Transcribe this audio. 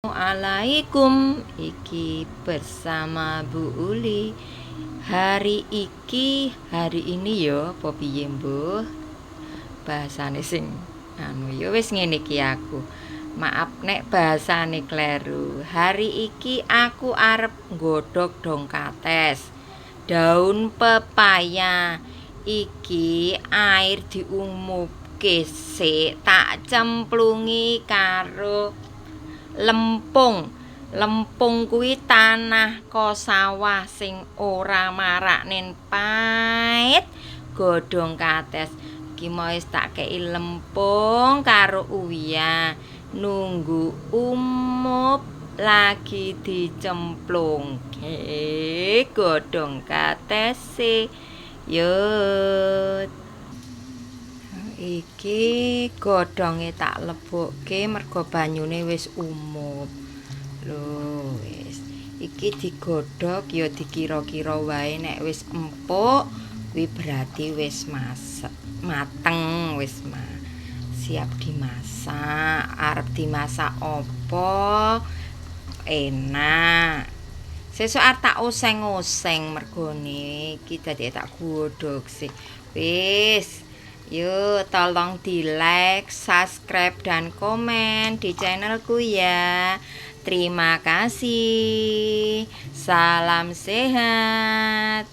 Assalamualaikum, iki bersama Bu Uli. Hari iki, hari ini yo, apa piye mbuh bahasane sing anu ya wis ngene iki aku. Maaf nek bahasane kleru. Hari iki aku arep nggodhog dong kates. Daun pepaya iki air diumubke sik, tak cemplungi karo lempung. Lempung kuwi tanah ko sawah sing ora marakne pait godhong kates. Iki mau wis tak kei lempung karo uyah. Nunggu umup lagi dicemplungke godhong katese. Yo, iki godhonge tak lebokke mergo banyune wis umup. Lho, wis. Iki digodhog ya dikira-kira wae, nek wis empuk kuwi berarti wis masak, mateng, wis siap dimasak. Arep dimasak apa? Enak. Sesuk arep tak oseng-oseng mergone iki dadi tak godhog sik. Wis. Yuk, tolong di like, subscribe, dan komen di channelku ya. Terima kasih. Salam sehat.